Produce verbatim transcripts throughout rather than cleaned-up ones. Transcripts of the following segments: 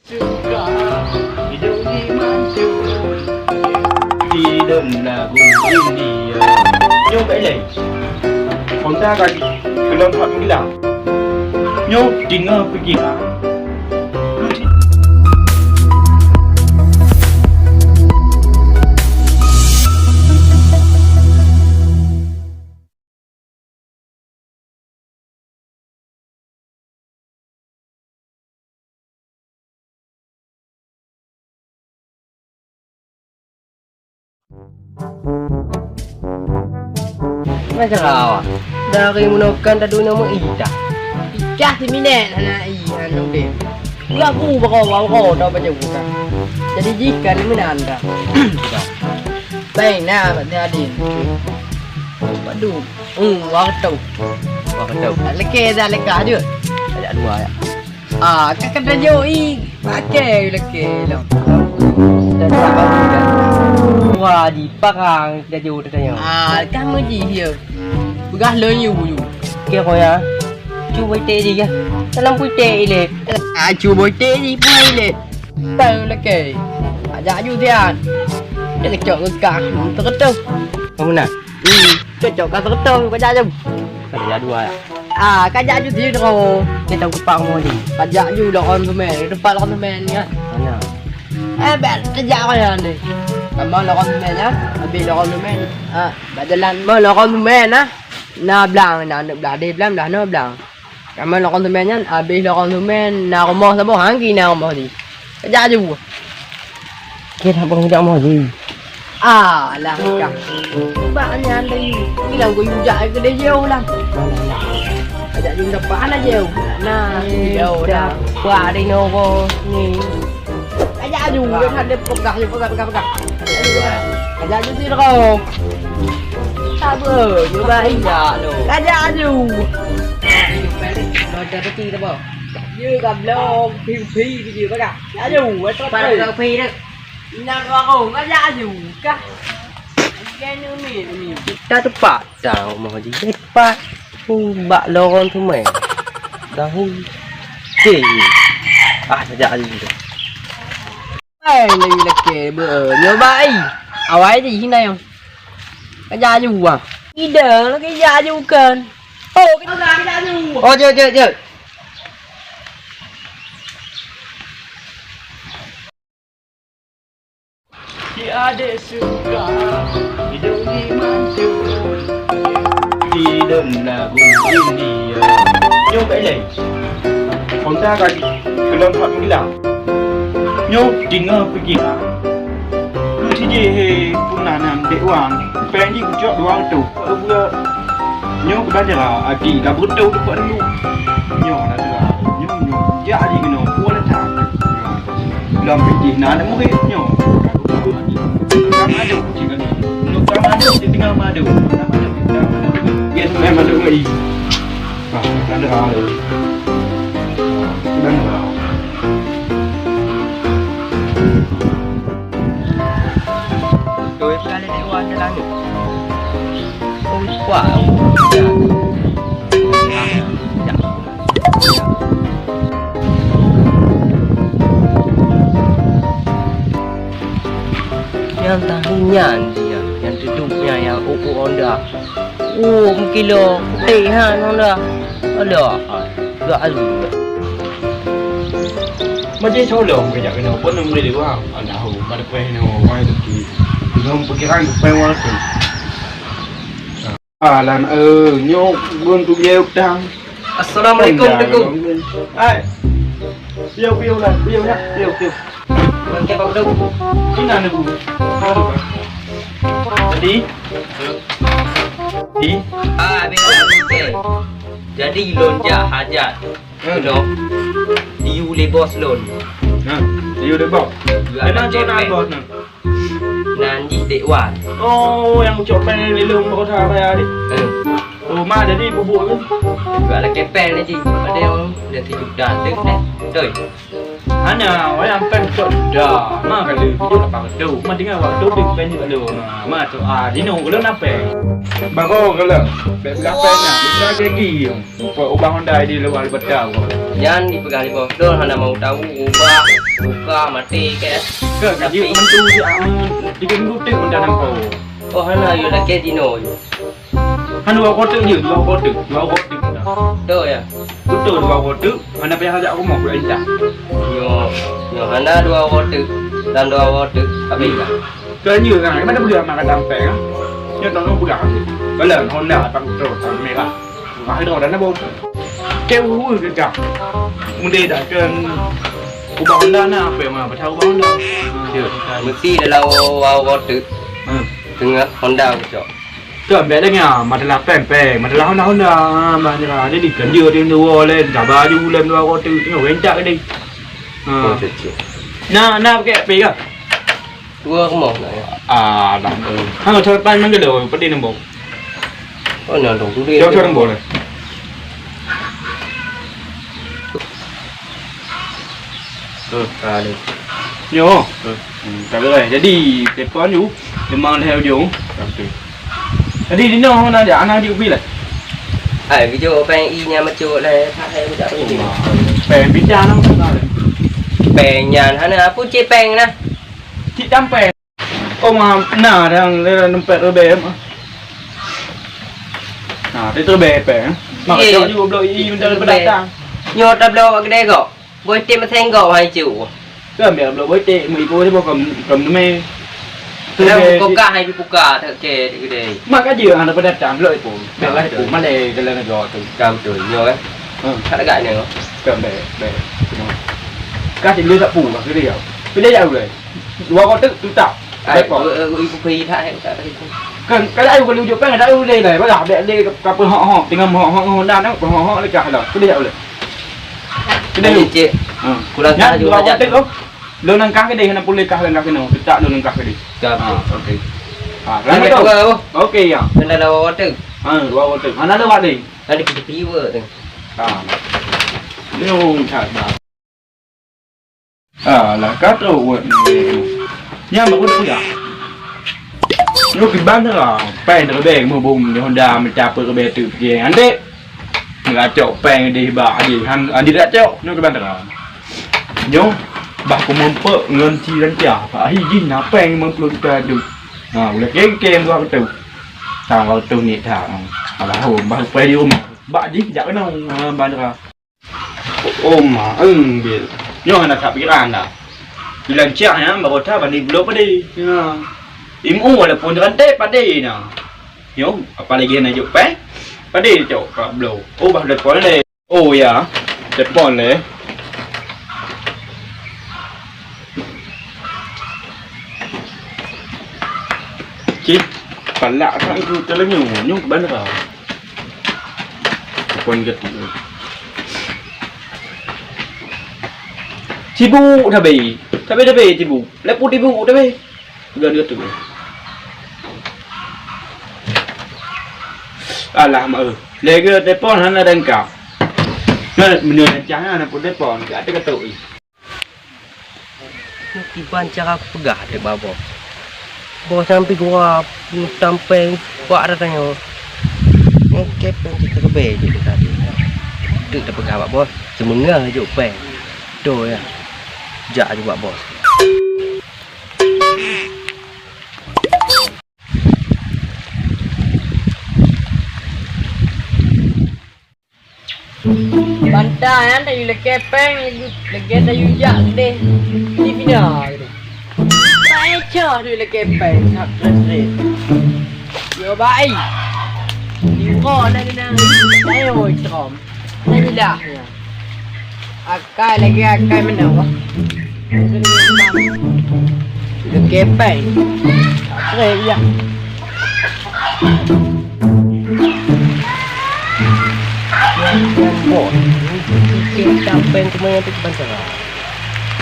Suka hidup di masyarakat. Di dalam lagu India. Nyoe bak ilée. Kontra ka keulong hak meugilang. Nyoe teungoh pikiran. Macam awak. Dari meunokan tadu nama ita. Ita si minèt hana i anu deh. Ulah bu bako bako dah baca bukan. Jadi jikan meunan dah. Baik nah, Pak Adin. Waduh. Hmm, waktu. Waktu. Tak leke, tak leka je. Ada dua ya. Ah, ka kata joi pakai leke lah. Wah, di parang kita jauh tanya. Ah, kamu ji ya. Peugah lôn yue bulu. Oke, kau ya. Cuba ite ji ya. Dalam putih ile. Ah, cuba ite ji pun ile. Tahu leke. Ajak ju tian. Dia kecok kekah. Terketuh. Kamu nak? Hmm, cocok ka seureutôh kajak ju. Kajak dua. Ah, kajak ju sidroe. Kita kupak mau ni. Kajak ju lawan semen, tempat lawan semen kan. Mana? Eh, bèk kajak kau ya ni. Kamu lawan semen ya. Habis lawan semen. Ah, bak jalan mau lawan semen ah. Na blang, na aneuk blang, deh blang, blang, na blang. Kamoe lakoe seumén nyan, abéh lakoe seumén na rumoh saboh, han geuh na rumoh jih. Kajak aju. Keu hana bang jak rumoh jih. Alah, kah. Bak nyan lagi. Bilang ku yue jak keudéh jauh lah. Kajak aju dapat aneuk jauh. Nah, jauh dah. Dapat di nurot ni. Kajak aju, han deuh peugah, peugah, peugah, peugah. Kajak aju sidroe. Sabe, cuba indak lôn. Kajak aju. Lôn dah peti dah, bah. Ye, gablong, phi, phi, phi, phi, peugah. Kajak aju, weh, trok. Pada peugah phi dah. Ingat aku, kajak aju kah? Jangan umi, umi. Kita tepat. Dang rumoh jih pat, bak lorong teumé. Dahulu. Cing. Ah, sajak aju tu. Hai, lagi lagi, beu, nyoba ai. Awai jih hina nyang. Kajak aju ah. Ida lagi jak aju kan. Oh, kita kajak aju. Oh, jeuet, jeuet, jeuet. Tiada suka hidup di masyarakat. Di dalam lagu India. Nyoe ka ilée. Kontra ka keulong hak meugilang. Nyoe teungoh pikiran. Keu si jih he puna nan dek wang. Péng jih kucok dua reutôh. Nyoe keu bandera, aki ka beureutoh teupeu dulu. Nyoe na teuka. Nyoe, nyoe. Jak jih keunoe, puan that. Lam pih jih na aneuk murit nyoe. Ka madok cit kali. Nyoe ka madok cit tinggai madok. Ka madok cit tinggai madok. Yes, memang madok ngai. Ah, ka ada hal. Ah, sudah ada hal. Beutôi peukalon lé Wan dalam ni. Oh, wah. Nyang tahi nyan dia, nyang teudong nyan nyang ôk-ôk Honda. Oh, meukilo, eh, han Honda. Alah, gak alu. Majelis ulama keu jak keunoe, pun nang bri lé wang. Allahu, pada kueh nyoe, wahai Teungku. Nyoe pikiran kueh wang tu. Alah, eh, nyoe gon tu biaya utang. Assalamualaikum, Teungku. Hai. Piye, piye ulang, piye ulang, piye, piye. Bangke Pak Beduk. Ina ni, Bu. Jadi? Di? Ah, habis. Jadi, lôn jak hajat. Hmm. Dok, diyue lé bos lôn. Nah, diyue lé bos. Dua anak cepek. Nan jih Dek Wan. Oh, nyang ucok péng lé lôn baru that raya deh. Eh. Oh, ma jadi bubuk tu. Dua anak cepek ni jih. Ada yang dah tujuh dah tu deh. Doi. Hana, wayang péng Dah, ma ka lheueh, jeuet apa tu? Ma tinggai waktu tu kan jeuet lu. Ma tu, ah, dino ulôn apa? Baru kalau bèk beugapai na, bisa jadi. Ubah Honda di luwa batang. Nyan dipeugah lé boh lôn hana mau tahu, ubah, buka, maté, keu. Keu, ka jeuet keu mentu di, ah, di gendut tu Honda nampak. Oh, hana, yue lakèe dino yue. Kan dua kotak je, dua kotak, dua kotak. Betul ya? Betul, dua kotak. Hana payah jak rumoh pula intat. Nyoe, nyoe hana dua kotak, dan dua kotak. Habis dah. Kan je kan, mana boleh makan dampeng, kan? Nyoe tolong pegang. Kalau Honda tak betul, tak merah. Rumah itu dah nabot. Keu uwe ke kah? Munde dah kan ubah Honda na apa yang mana? Pasal ubah Honda. Ya. Mesti dalam dua kotak. Hmm. Tengah Honda, cok. Tu ambil lagi ah, masalah peng, peng, masalah Honda, Honda. Ah, masalah. Jadi kan dia dia dua lain, dah baju lain dua kotak, tengok rencak tadi. Ha. Oh, cek, cek. Nah, nah pakai apa ya? Dua rumah nak ya. Ah, dah. Hmm. Ha, cara pan mana dulu? Pedih nembok. Oh, nah, dong tu dia. Jauh cara nembok lah. Hmm, ada. Yo. Hmm. Hmm, tak boleh. Jadi, telepon you. Memang dah ujung. Okey. Jadi, di noh na jak, anak di ubi lah. Hai, bijou peng i nya macam lah. Hai, bijak tu. Peng bijak nama sana. Peng nyan hana apa cik peng nah. Cik tam peng. Oh, ma, na dang le nempet rebe. Na, di rebe peng. Mak cok juga blok i minta pendatang. Nyoe ta blok gede kok. Boy tim senggok hai cu. Kan biar blok boy tim, ibu dia bukan bukan nama. Dah buka hai buka tak ke gede. Mak aja ada pendatang blok ibu. Biarlah ibu mana dalam negara tu. Kam tu nyoe kan. Hmm. Tak agak nyoe. Kan baik, baik. Kasih dia tak pun, kasih dia. Pilih jauh boleh. Dua kotak tu tak. Ai, ibu pergi tak, tak. Kan kalau ayu kalau ujuk peng ada ayu deh lah. Balah dek dek ka peuhok-hok, tinggal hok-hok ngon dan peuhok-hok hok lekah dah. Kedai tak boleh. Kedai lu. Cik. Ha. Kurang dua kotak tu. Lo langkah ke deh, nak pulih kah langkah kena. Tetap lo langkah ke deh. Ha, okey. Ha, langkah tu. Okey ya. Kena dua kotak. Ha, dua kotak. Mana ada wak deh? Ada piwa tu. Ha. Ni tak dah. Alah, ka trok buet ni. Nyan baru dah peugah. Nyoe kiban teuka. Pai teuka beng mubông nyoe Honda meucapeu keu beng teuk pieng. Andek. Meuracok peng deh bak deh. Han, han diracok. Nyoe kiban teuka. Nyoe bah kumeumpok ngon si Rancah. Ahi jih na peng limong ploh juta tu. Ha, uleh kengkeng dua reutôh. Sang dua reutôh ni that. Alah, bah pai di rumah. Bak jih jak keunoe. Ha, bandera. Oh, ma, eng, bil. Nyoe hana that pikiran dah. Bilang ciah nyan, baru that bani bloe padé. Ya. Imu walaupun rantai padé na. Nyoe, apalagi hana jok peng, padé cok ka bloe. Oh, bah telepon lé. Oh, ya. Telepon lé. Cit, palak kat itu telenyu. Nyoe ke bandara. Telepon ke tu. Sibuk tabe. Tabe, tabe, sibuk. Lepu sibuk tabe. Dua, dua tu. Alah, mak, eh. Lega telepon hana dangka. Nah, menurut cahaya hana pun telepon. Kat tu, kat tu. Kiban cara kupeugah lé bak boh. Boh sampoe gura tampéng bak ata tanyoe. Ngon kepeng cit teubée jih tadi. Teuk tapeugah bak boh, seumeungeue jok péng. Toh ya. Jak jok bak boh. Banta nyan tayue lakée péng, lagée tayue jak keudeh di Pina keudeh. Paécah tayue lakée péng, hab treuk-treuk. Yo bai. Di uroe na geunang, tayue trom. Na jeulaih nyan. Akai lagée akai meunoe. Kepeng. Trek ya. Kepeng kemana tu kebansaran.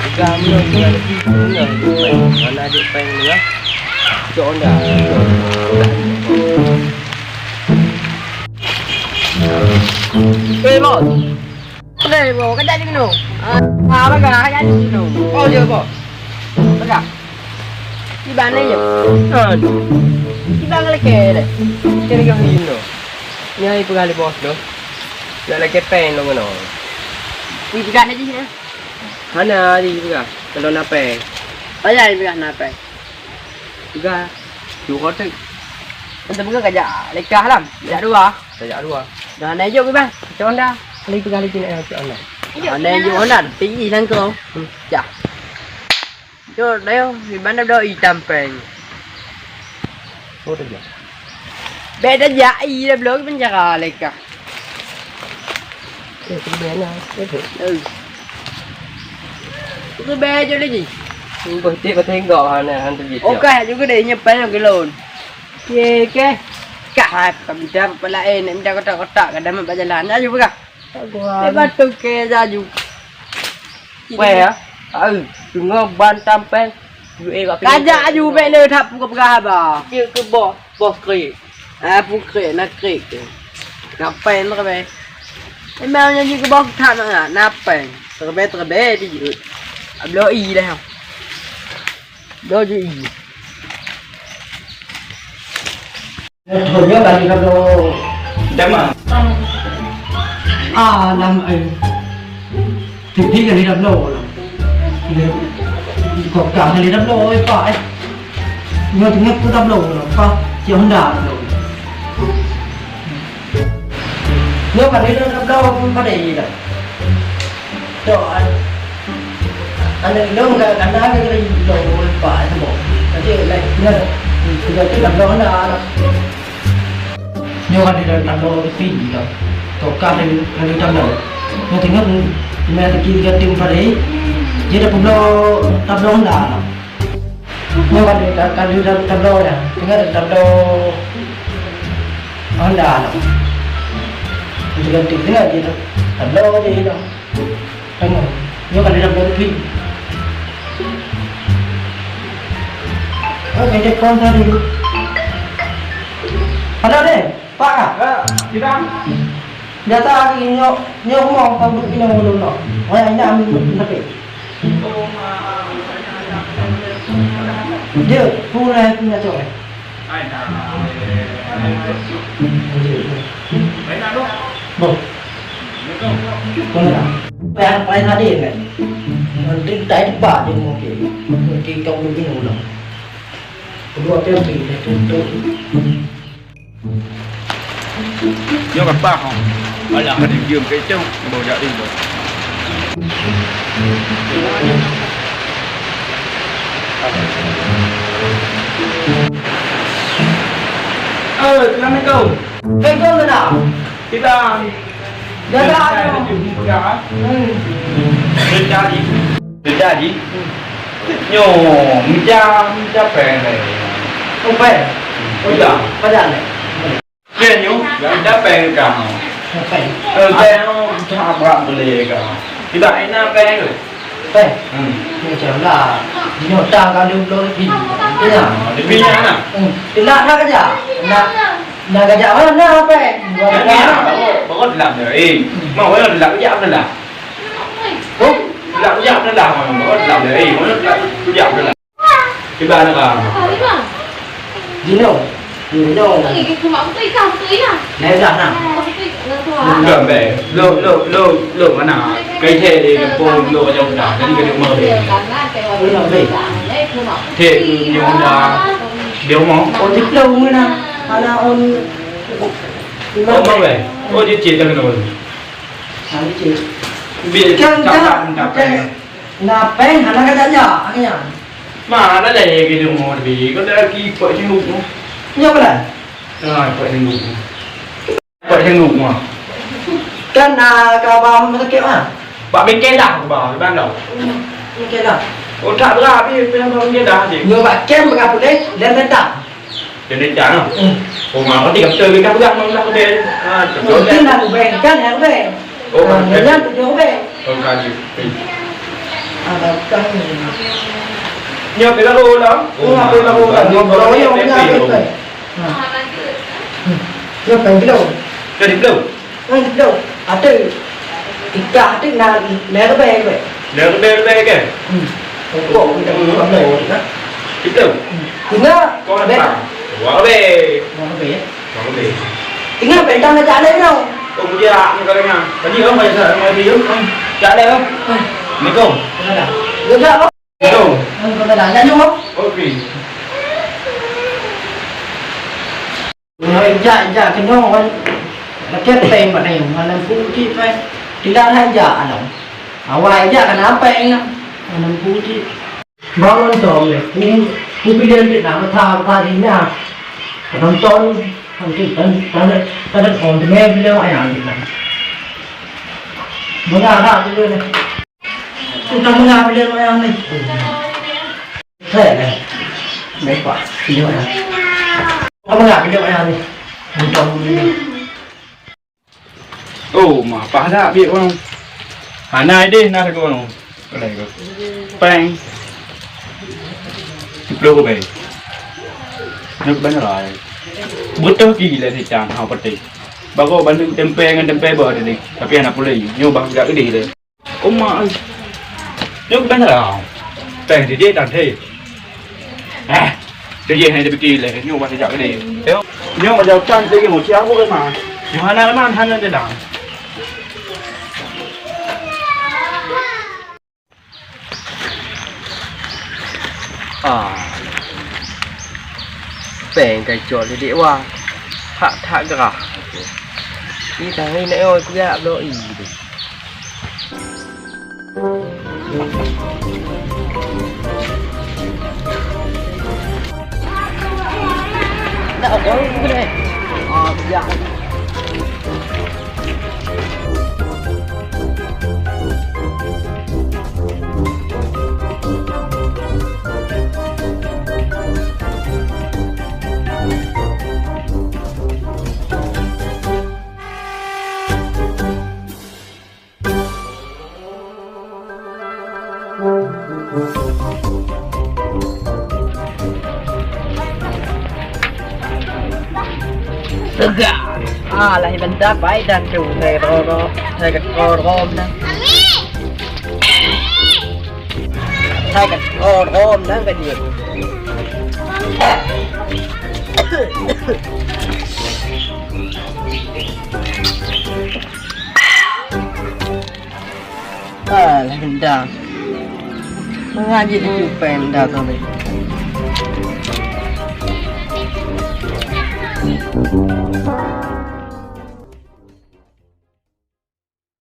Tiga menit, tiga lebih, tengah je peng. Mana ada peng tengah? Cok Honda. Eh, bos. Boleh, bos. Kerja di gunung. Ah, ah, bagai, kerja di gunung. Oh, je, bos. Di bana nyoe? Aduh. Di bana lagèe lé. Kira-kira hino. Nyai peugah lé bos tu. Nak lagèe péng lôn keunoe. Di peugah lé jih, eh? Hana di peugah. Kalau na péng. Payah di peugah na péng. Peugah. Dua kotak. Enta peugah kajak lekah lam. Jak dua. Kajak dua. Dah na jok bang. Cok Honda. Kali peugah lé jih nak cok Honda. Jok Honda, Honda. Tinggi nangkong. Hmm. Jah. Jok dah yo, di mana dah itam péng. Oh, dah jok. Beda jai dah belum penjara leka. Eh, tu beda. Eh, tu. Eh. Tu beda jok lagi. Boh tik bateng gok hana, hana tu jok. Oke, juga deh nyepel yang gelon. Ye ke? Kah, minta apa lain, minta kotak-kotak, kadang mak jalan. Ayo peugah. Lepas tu ke jaju. Weh, ya? Au, teungoh ban tampeng. Kajak aju bèk le that peugah-peugah haba. Jeuet keu boh, boh krek. Ah, peue krek, na krek tu. Na péng tu kabeh. Memang nyan jeuet keu boh that na, na péng. Teubèe-teubèe di jeuet. Abloe i dah. Abloe jeuet i. Nyoe, nyoe kali tabloe. Dama. Ah, lam, eh. Tipi kali tabloe lah. Nyoe, kok kah kali tabloe, eh, Pak, eh. Nyoe teungoh peue tabloe lah, Pak. Cik Honda tabloe. Nyoe kali tabloe pun padé lah. Tok, an-, aneuk lôn ka, ka na lagèe lôn, lôn, Pak, teumo. Tapi, like, nyan, kita tu lam lôn na. Nyoe kan di dalam tabloe pi, tok. Tok ka dari, dari tabloe. Nyoe tengok, nyoe rezeki tiga tim padi. Jadi, tabloe, tabloe na. Nyoe kan di, kan di dalam tabloe ya. Tengok ada tabloe Honda tu. Itu ganti tengok dia tu. Tabloe dia tu. Tengok. Nyoe kan di dalam tabloe pi. Oh, ada telepon tadi. Halo deh, Pak. Ya, kita. Biasa lagi nyoe, nyoe rumoh, tak duduk inong ulôn nyoe. Wayang inong tapi. Dia, pulai punya cok, eh. Boh. Mana? Payah, payah hadir kan? Nanti tak tempat dia mungkin. Mungkin kau duduk inong ulôn. Kedua kali dia tutup. Nyoe ka paih, ho. Alah, ada game kacau, baru jadi, baru. Eh, assalamualaikum. Waalaikumsalam. Kita Jaga, jaga. Hmm. Kerja di. Kerja di. Nyoe, meja, meja péng. Oh, péng. Oh, iya. Pajan, eh? Péng nyoe, meja péng ka. Oh, péng. Eh, péng, oh, tak berat boleh ka. Tidak enak péng tu. Péng. Hmm. Ni macam lah. Nyoe tak kalau belum lebih. Iya. Lebih nak. Hmm. Tidak nak kerja. Nak Nah, gajak mana na péng? Nah, ni, ah, baru, baru dalam dia. Eh, mau baru dalam, gajak mana dah? Oh, dalam, gajak mana dah? Baru dalam dia. Eh, mana dalam, gajak mana dah? Tiba ada kah? Dino. Dino. Nah, dah, nah. Bukan, be. Lo, lo, lo, lo mana? Kai the di kampung lo macam dah. Jadi kena mau deh. Belum, be. Cek, nyoe dah. Dia mau. Oh, di pulau mana? Mana on? Oh, mau, be. Oh, dia cek dah kena. Nah, cek. Biar kan, cakap kan, minta péng. Nah, péng, hana ka jaya, akhirnya. Mana leh ke di rumah lebih? Kau dah lagi empat jenguk. Nyoe pula. Ah, empat jenguk. Buat jenguk mah. Kan, ah, ka ba rumah sakit mah. Bak bengkel dah, ba, di bandar. Hmm, bengkel dah. Oh, tak berat, habis, pindah bak bengkel dah, habis. Nyoe bak kem, bak puléh, dan datang. Jadi, dah, no? Hmm. Oh, mah, berarti kata kita pegang, mah, nak kata. Ah, betul. Mungkin dah, ubah, kan, ya, ubah. Oh, ah, betul. Yang tujuh ubah. Oh, kaji. Ah, datang ni. Nyoe, kita baru lah. Oh, aku dah baru lah. Nyoe, baru ni, oh, ni, ni, ni, ni. Ha. Hmm. Nyoe péng kilo. Péng kilo? Péng kilo. Ada. Tiga ada na lhèe ribèe, ribèe. Lhèe ribèe, ribèe kan? Hmm. Kok kita buka belai, kan? Kita? Tinggal. Kau ada? Dua lebih. Dua lebih, ya? Dua lebih. Tinggal bentang aja ada, tau. Oh, dia nak kau dengar. Tadi orang banyak tak? Orang dia, orang. Tak ada, orang. Assalamualaikum. Ada. Ada, Bang. Assalamualaikum. Waalaikumsalam. Jangan jumpa. Okey. Nyoe jak, jak keunoe wan, lakèe péng bak nyoe, hana puji péng. Tinggai han jak along. Awai jak kana péng nyan, hana puji. Bang nonton lé, ku, ku pilihan Vietnam, mata, mata di na. Nonton, nanti tan, tan, tan, on demi pilihan ayam di na. Mana ada tu ni? Utang mengambil orang ni. Saya ni. Baik, Pak. Ini orang. Utang mengambil orang ni. Utang mengambil. Oh, mah, pah dak biek orang. Hana ideh na sagoe orang. Boleh ke? Peng. Sepuluh ribèe. Nyoe banyak lah. Beutôi ki lé sitan, ha, peti. Bagoe bandum tempe ngon tempe bah tadi. Tapi hana pulih. Nyoe bah jak ideh lé. Oma ai. Nyoe bukan salah. Teh, dijih tan, hei. Eh, dijih hana dipike lé. Nyoe bah sejak gede. Nyoe bah jauh tan lagi mau siapa ke mah? Nyoe hana man, hana dedang. Ah. Péng ka icok lé Dek Wa. That-that grah. Ni tangai nak oi kujak bloe i deh. Nak apa aku kena? Ah, bijak. Teuga. Ah, lahé banda bai dan tu, hai roro, hai roro na. Hai roro na ka dia. Alah, benda. Mengaji di cupai benda tu, baik.